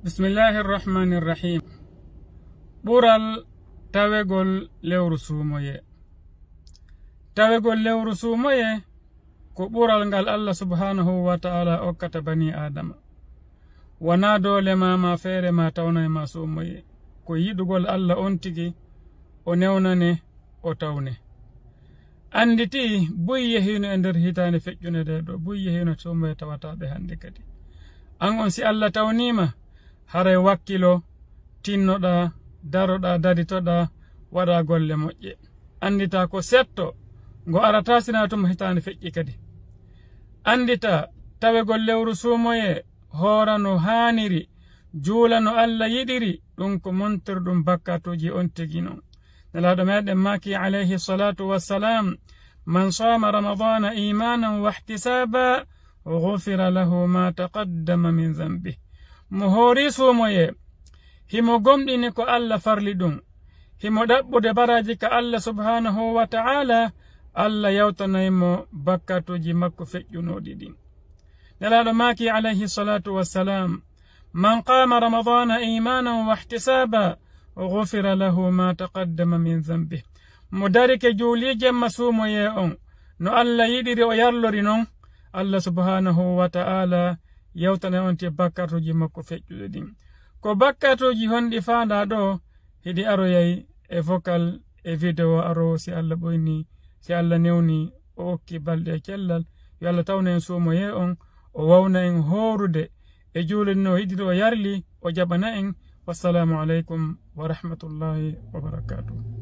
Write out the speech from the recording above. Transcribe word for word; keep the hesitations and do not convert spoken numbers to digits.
Bismillahi irrahmani irrahim. Ɓural tawegol lewru suumoye. Tawegol lewru suumoye ko ɓural ngal Allah subhanahu wa ta'ala okkata bani Adama. Wonaa doole ma, ma feere ma tawna e ma suumoye. Ko yiɗugol Allah on tigi, o newnane, o tawne. Annditi, buy yehiino e nder hitaande feƴƴunde nde ɗo, buy yehiino suumoye tawataaɓe hannde kadi. An on, si Allah tawniima, haray wakkilo, tinnoɗaa, daroɗaa, daritoɗaa, waɗaa golle moƴƴe. Anndita ko setto, ngo arata sina tuma hitaande feƴƴi kadi. Anndita, tawegol lewru suumoye, hoora no haaniri, juula no Allah yiɗiri, ɗum ko montirɗum bakkatuuji on tigi non. Nelaaɗo meɗen maaki, alayhi salatu wassalam, "Man sama Ramadana imanan wahtisaba, ghufira lahu ma taqaddama min dhanbi." Mo hoori suumoye, himo gomɗini ko Allah farli ɗum, himo ɗaɓɓude baraji ka Allah subhanahu wa ta'ala, Allah yawtanay mo bakkatuuji makko feƴƴunooɗi ɗin. Nelaaɗo maaki, alayhi salatu wassalam, "Man qama Ramadana imanan wahtisaba, ghufira lahu ma taqaddama min dhanbi." Mo darike juuli jemma suumoye on, no Allah yiɗiri o yarlori non, Allah subhanahu wa ta'ala yawtanay on ti bakkatuuji makko feƴƴuɗi ɗin. Ko bakkatuuji honɗi faandaa ɗo? Hiɗi aroyay e vocal, e video arowo, si Allah ɓoyni, si Allah newni, o okki balɗe e cellal. Yo Allah tawnu en suumoye on, o wawna en hoorude e juulde no yiɗiri o yarli, o jaɓana en. Wassalamu aleykum wa rahmatullahi wa barakatuh.